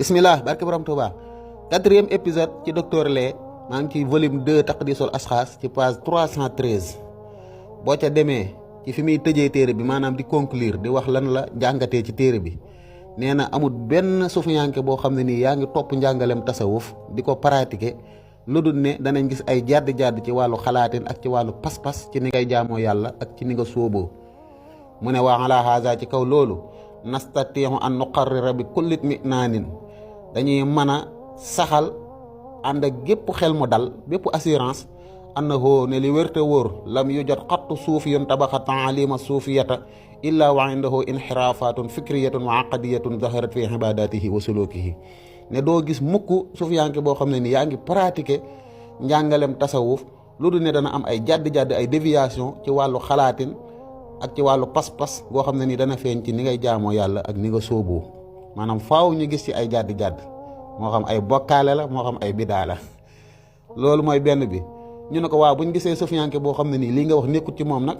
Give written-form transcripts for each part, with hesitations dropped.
bismillah barke borom Touba 4e épisode ci docteur Lé maa ngi ci volume 2 taqdisul asxaas ci page 313 boo ca demee ci fi muy tëjee téere bi maanaam di conclure di wax lan la jàngatee ci téere bi nee na amul benn sufiyanke boo xam ne nii yaa ngi topp njàngalem tasawuf di ko pratiquer lu dul ne danañ gis ay jàdd-jàdd ci wàllu xalaatin ak ci wàllu pas-pas ci ni ngay jaamoo yàlla ak ci ni nga sóoboo mu ne waa ala haza ci kaw loolu nastatiixu an nuqarrira bi kulli itminaanin dañuy mën a saxal ànd ak gépp xel mu dal bépp assurance annahu ne li wérte wóor lam yu jot xattu suufiyun tabaxa taalima suufiyata illa wa indahu inxiraafatun fikriyatun wa aqadiyatun zaharat fi ibadatihi wa sulukihi ne doo gis mukk suufiyanke boo xam ne ni yaa ngi pratiquer njàngalem tasawuf lu dul ne dana am ay jàdd-jàdd ay déviation ci wàllu xalaatin ak ci wàllu pas-pas goo xam ne ni dana feeñ ci ni ngay jaamoo yàlla ak ni nga sóoboo maanaam faaw ñu gis ci ay jàdd-jàdd moo xam ay bokkaale la moo xam ay bidaa la loolu mooy benn bi ñu ne ko waaw buñ gisee sufiyanke boo xam ne nii lii nga wax nekkut ci moom nag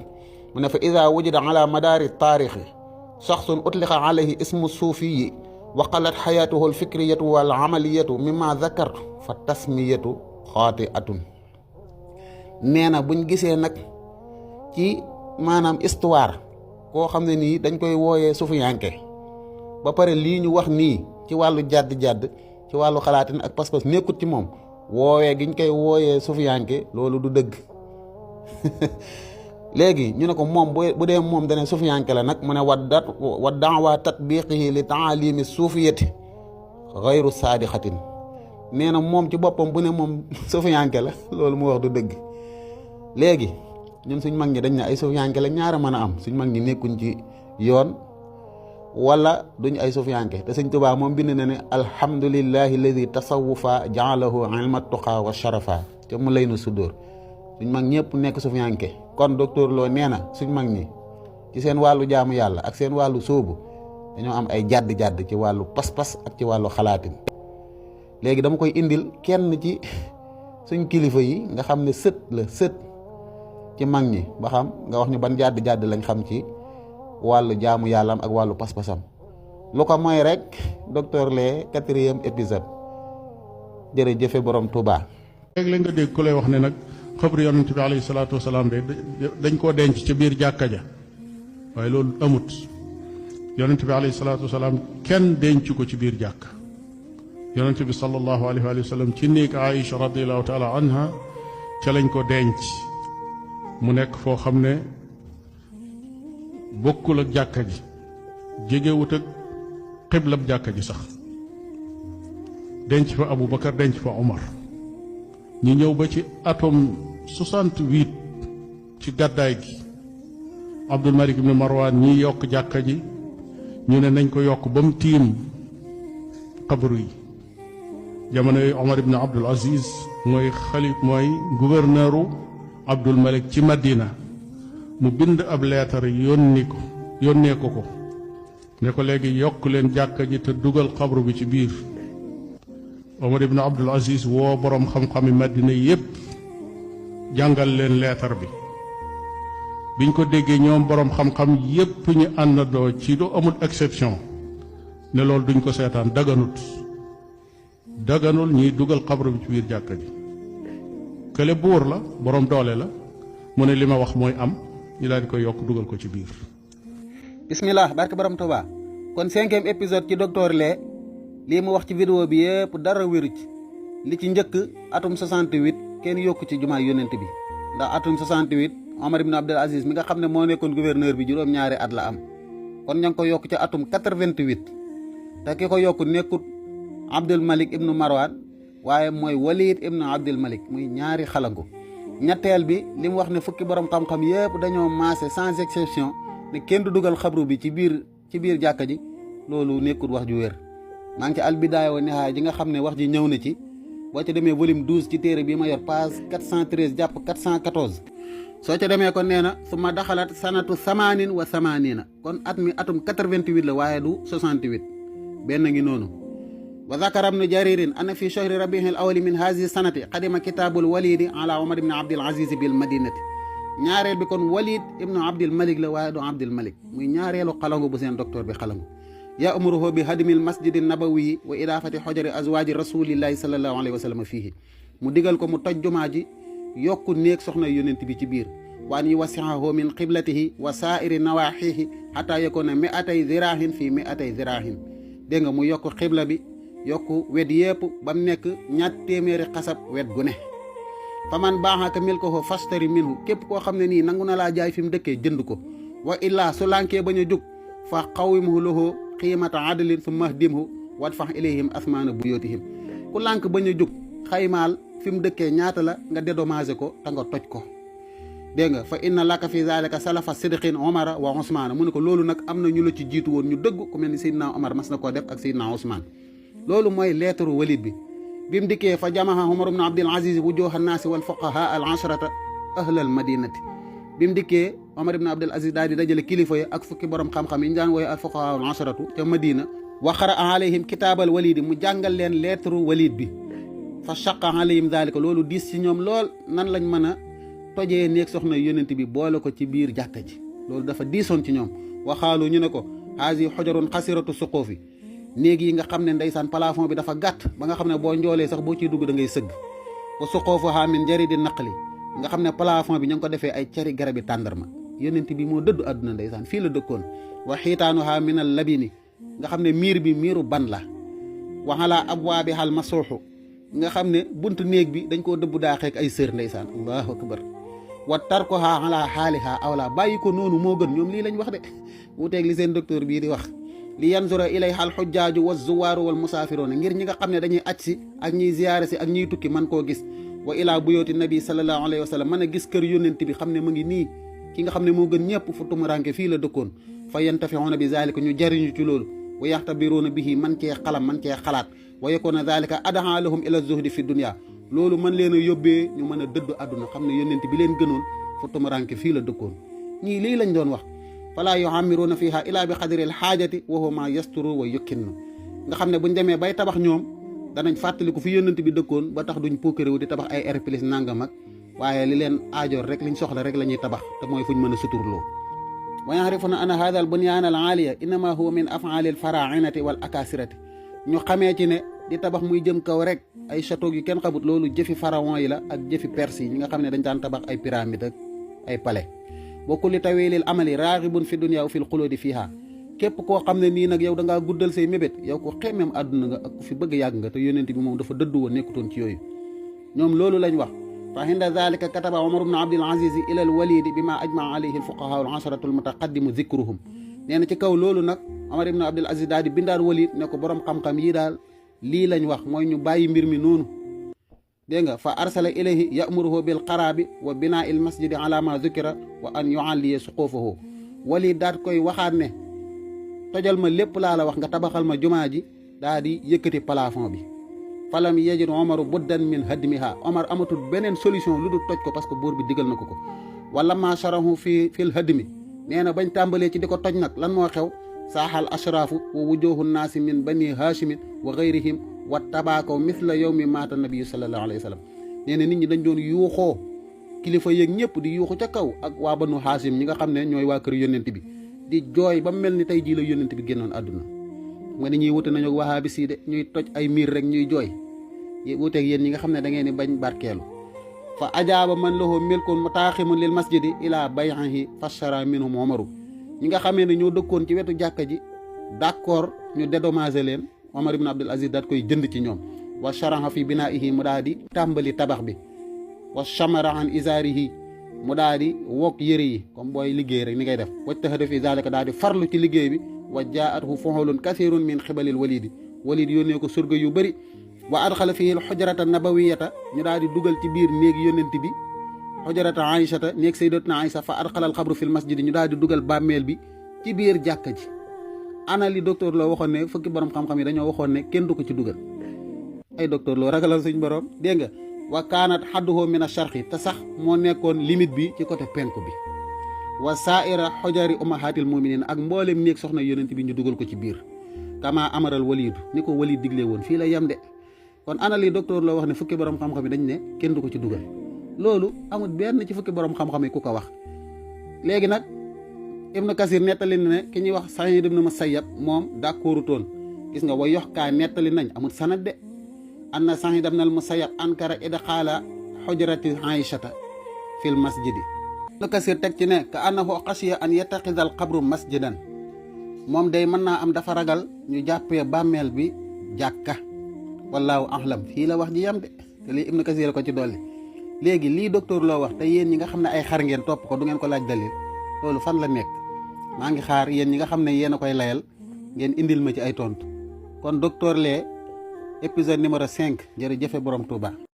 mu ne fa ida wujida ala madaari taarixi shaxsun utliqa alayhi ismu suufiyi wa qalat xayaatuhu alfikriyatu wal amaliyatu mimma zakartu fa tasmiyatu xaati atun nee na buñ gisee nag ci maanaam histoire koo xam ne nii dañ koy wooyee sufiyanke ba pare lii ñu wax nii ci wàllu jàdd-jàdd ci wàllu xalaatin ak pas-pas nekkut ci moom woowee giñ koy wooyee sufiyanke loolu du dëgg léegi ñu ne ko moom bu dee moom dane sufiyanke la nag mu ne wa daawa tatbiqihi li taalimi suufiyati xayru saadixatin nee na moom ci boppam bu ne moom sufiyanke la loolu mu wax du dëgg léegi ñun suñ mag ñi dañ ne ay sufiyanke la ñaara mën a am suñ mag ñi nekkuñ ci yoon wala duñ ay sufiyanke te sëñ Tuubaa moom bind na ne alhamdulillahi alladi tasawufa jaalahu ilma tuqa wa sharafa te mu lay nu sudóor suñ mag ñëpp nekk sufiyanke kon docteur Lo nee na suñ mag ñi ci seen wàllu jaamu yàlla ak seen wàllu sóobu dañoo am ay jàdd-jàdd ci wàllu pas-pas ak ci wàllu xalaatin léegi dama koy indil kenn ci suñ kilifa yi nga xam ne sët la sët ci mag ñi ba xam nga wax ñu ban jàdd-jàdd lañ xam ci wàllu jaamu yàllam ak wàllu pas-pasam lu ko mooy rek docteur Lé 4e épisode jërëjëfe borom Touba. léeg-léeg nga dégg ku lay wax ne nag xabru yonent bi alayhi salaatu wasalaam de dañ koo denc ci biir jàkka ja waaye loolu amut yonent bi alayhi salaatu wasalaam kenn denc ko ci biir jàkk yonent bi sallallahu alayhi wa sallam ci néeg Aïcha radiallahu taala anha ca lañ ko denc mu nekk foo xam ne bokkul ak jàkka ji jegewut ak xiblab jàkka ji sax denc fa Abu Bakar denc fa Omar ñu ñëw ba ci atum 68 ci gàddaay gi Abdul Malik ibn Marwan ñi yokk jàkka ji ñu ne nañ ko yokk ba mu tiim xabru yi jamono yooyu Omar ibn Abdul Aziz mooy gouverneuru Abdul Malik ci Madina mu bind ab leetar yónnee ko ne ko léegi yokk leen jàkka ji te dugal xabru bi ci biir Omar ibn Abdul Aziz woo boroom xam-xami Madina yépp jàngal leen leetar bi biñ ko déggee ñoom boroom xam-xam yépp ñu àndandoo ci lu amul exception ne loolu duñ ko seetaan daganul ñuy dugal xabru bi ci biir jàkka ji kële buur la boroom doole la mu ne li ma wax mooy am ñu daal di koy yokk dugal ko ci biir. bismillah barke borom Touba kon 5e épisode ci docteur Lé lii mu wax ci vidéo bi yëpp dara wéru ci li ci njëkk atum 68 kenn yokku ci jumaay yonent bi ndax atum 68 Omar ibn Abdul Aziz mi nga xam ne moo nekkoon gouverneur bi juróom-ñaari at la am kon ña ngi ko yokk ci atum 88 te ki ko yokk nekkut Abdul Malik ibnu Marwan waaye mooy Walid ibnu Abdul Malik muy ñaari xalangu ñetteel bi li mu wax ne fukki borom xam-xam yëpp dañoo maase sans exception ne kenn du dugal xabru bi ci biir jàkka ji loolu nekkut wax ju wér maa ngi ci albidaaya wa nihaaya ji nga xam ne wax ji ñëw na ci boo ca demee volume 12 ci téere bi ma yor page 413 jàpp 414 soo ca demee kon nee na su ma daxalat sanatu 88 kon at mi atum 88 la waaye du 68 benn ngi noonu wa zakara ibnu jaririn anna fi shahri rabihi al awali min hazihi sanati qadima kitabul walidi ala Omar ibn Abdul Aziz bil madinati ñaareel bi kon Walid ibnu Abdul Malik la waaye du Abdul Malik muy ñaareelu xalangu bu seen docteur bi xalangu ya'muruhu bi hadmil masjidi nabawi wa idaafati xojari azwaaji rasulillahi sallallahu alayhi wa sallam fiihi mu digal ko mu toj jumaa ji yokku néeg soxna yonent bi ci biir waan yi wasihahu min qiblatihi wa saairi nawaaxihi xataa yakuna mi'atay ziraahin fii mi'atay ziraahin dégg nga mu yokk xibla bi yokku wet yépp ba mu nekk 200 xasab wet gu ne fa man baaxaaka milkahu fashtari minhu képp koo xam ne nii nangu na laa jaay fi mu dëkkee jënd ko wa illaa su lànkee bañ a jóg fa qawimhu lahu qiimata adlin summa hdimhu wadfax ilayhim asmaana buyootihim ku lànk bañ a jóg xaymaal fi mu dëkkee ñaata la nga dédommagé ko te nga toj ko dégg nga fa inna laka fi zalika salafa sidqin omara wa osmaana mu ne ko loolu nag am na ñu la ci jiitu woon ñu dëgg ku mel ni Seydina Omar mas na koo def ak Seydina Ousmane loolu mooy lettre Walid bi mu dikkee fa jamaha Omar ibn Abdul Aziz wujuha naasi wal fuqaha al ashrata ahlal madinati bi mu dikkee Omar ibn Abdul Aziz daal di dajale kilifa yi ak fukki borom xam-xam yi ñu daan wooye al fuqaha al ashratu ca Madina wa qara alayhim kitaabal Walid mu jàngal leen lettre Walid bi fa shaqa alayhim zalika loolu diis ci ñoom lool nan lañ mën a tojee néeg soxna yonent bi boole ko ci biir jàkka ji loolu dafa diisoon ci ñoom waxaalu ñu ne ko haasi xojarun xasiratu suquufi néeg yi nga xam ne ndeysaan plafond bi dafa gàtt ba nga xam ne boo njoolee sax boo ciy dugg da ngay sëgg wa suquufuhaa min jaridi naqli nga xam ne plafond bi ñu ngi ko defee ay cari garabi tàndarma yonent bi moo dëddu àdduna ndeysaan fii la dëkkoon wa xiitaanuhaa min al labini nga xam ne miir bi miiru ban la wa ala abwaabihaa al masuuxu nga xam ne buntu néeg bi dañ koo dëbb daaxeek ay sër ndeysaan allahu akbar wa tarkuha ala xaaliha awla bàyyi ko noonu moo gën ñoom lii lañ wax de wuuteeg li seen docteur bii di wax li yanzura ilayha al xujjaaju wa zuwaaru wal musaafiroona ngir ñi nga xam ne dañuy aj si ak ñiy ziyaare si ak ñiy tukki man koo gis wa ilaa buyooti nabi sallallahu alayhi wa sallam mën a gis kër yónnent bi xam ne mu ngi nii ki nga xam ne moo gën ñëpp fu tumuranke fii la dëkkoon fa yantafiuuna bi zalika ñu jariñu ci loolu wa yaxtabiruuna bihi man cee xalam man cee xalaat wa yakuna zalika adaha lahum ila zuhdi fi dunya loolu mën leen a yóbbee ñu mën a dëddu àdduna xam ne yónnent bi leen gënoon fu tumuranke fii la dëkkoon ñii lii lañ doon wax falaa yuhammiruuna fiha ila bi xadri al xaajati wa huwa ma yasturu wa yukkinnu nga xam ne buñ demee bay tabax ñoom danañ fàttaliku fi yónnent bi dëkkoon ba tax duñ pokkaréwu di tabax ay R+ nangam ak waaye li leen aajoor rek liñ soxla rek la ñuy tabax te mooy fuñ mën a suturloo wa yaarifuna anna hada al bunyaan al aaliya innama huwa min afaali al farainati wal akasirati ñu xamee ci ne di tabax muy jëm kaw rek ay château yu kenn xamut loolu jëfi pharaon yi la ak jëfi perse yi ñi nga xam ne dañ daan tabax ay pyramide ak ay palais wa kulli tawilil amali raaxibun fi dunya wa fil xuludi fiha képp koo xam ne nii nag yow da ngaa guddal say mébét yow ko xemeem àdduna nga ak ku fi bëgg yàgg nga te yónnent bi moom dafa dëddu woon nekkutoon ci yooyu ñoom loolu lañ wax fa hinda zalika kataba Omar ibn Abdul Aziz ila al walid bima ajmaa alayhi al fuqaha al asharatu al mutaqaddimu zikruhum nee na ci kaw loolu nag Omar ibn Abdul Aziz daal di bindaal Walid ne ko borom xam-xam yi daal lii lañ wax mooy ñu bàyyi mbir mi noonu dégg nga fa arsala ilayhi yamuruhu bil qaraabi wa binaa il masjidi ala ma zukira wa an yualliya suquufahu Walid daal koy waxaat ne tojal ma lépp laa la wax nga tabaxal ma jumaa ji daa di yëkkati plafond bi falam yajid Omaru buddan min hadmiha Omar amatul beneen solution lu dul toj ko parce que buur bi digal na ko wala ma sharahu fil hadmi nee na bañ tàmbalee ci di ko toj nag lan moo xew saaxal ashraafu wa wujuhu naasi min bani haashimin wa gayrihim wa tabaakaw mithla yawmi maata nabiyu sallallahu alayhi wa sallam nee na nit ñi dañ doon yuuxoo kilifa yeeg ñëpp di yuuxu ca kaw ak waa banu haashim ñi nga xam ne ñooy waa kër yónnent bi di jooy ba mel ni tey jii la yónnent bi génnoon àdduna nga ni ñuy wute nañu ak wahaabis yi de ñuy toj ay miir rek ñuy jooy wuteeg yéen ñi nga xam ne da ngeen di bañ barkeelu fa ajaaba man lahu milkun mutaaximun lil masjidi ila bay'ihi fashara minhum Omaru ñi nga xamee ne ñoo dëkkoon ci wetu jàkka ji d'accord ñu dédommager leen Omar ibn Abdul Aziz daat koy jënd ci ñoom wa sharaha fi binaihi mu daal di tàmbali tabax bi wa shamara an isaarihi mu daal di wokk yëre yi comme booy liggéey rek ni ngay def wajtahada fi zalika daal di farlu ci liggéey bi wa jaathu fuhulun kathirun min xibalil walid yónnee ko surga yu bëri wa adxala fihi alxujrata nabawiyata ñu daal di dugal ci biir néegi yónnent bi xujrata aïchata néeg sayyidatuna Aïcha fa adxala alxabru fil masjidi ñu daal di dugal bàmmeel bi ci biir jàkka ji ana li docteur loo waxoon ne fukki borom xam-xam yi dañoo waxoon ne kenn du ko ci dugal ay docteur loo ragalal suñ borom dégg nga wa kaanat xadduhu min asharqi te sax moo nekkoon limite bi ci côté penku bi wa saaira xojari ummahatil muminin ak mboolem néeg soxna yónnent bi ñu dugal ko ci biir kama amaral walidu ni ko walid digle woon fii la yem de kon ana li docteur loo wax ne fukki borom xam-xam yi dañ ne kenn du ko ci dugal loolu amul benn ci fukki borom xam-xam yi ku ko wax léegi nag Ibnu Kasir nettali na ne ki ñuy wax Saïd ibnu Musayyab moom d'accordutoon gis nga wa yoxkaa nettali nañ amul sanad de anna Saïd ibnu Musayyab ankara idxaala xujrati Aïchata fil masjidi. Ibnu Kasir teg ci ne ka annahu xasiya an yattaxidal xabru masjidan moom day mën naa am dafa ragal ñu jàppee bàmmeel bi jàkka wallaahu ahlam fii la wax ji yam de te lii Ibnu Kasir ko ci dolli. léegi lii docteur loo wax te yéen ñi nga xam ne ay xar ngeen topp ko du ngeen ko laaj dalil loolu fan la nekk maa ngi xaar yéen ñi nga xam ne yéen a koy layal ngeen indil ma ci ay tontu kon docteur Lé épisode numéro 5 jërëjëfe borom Touba.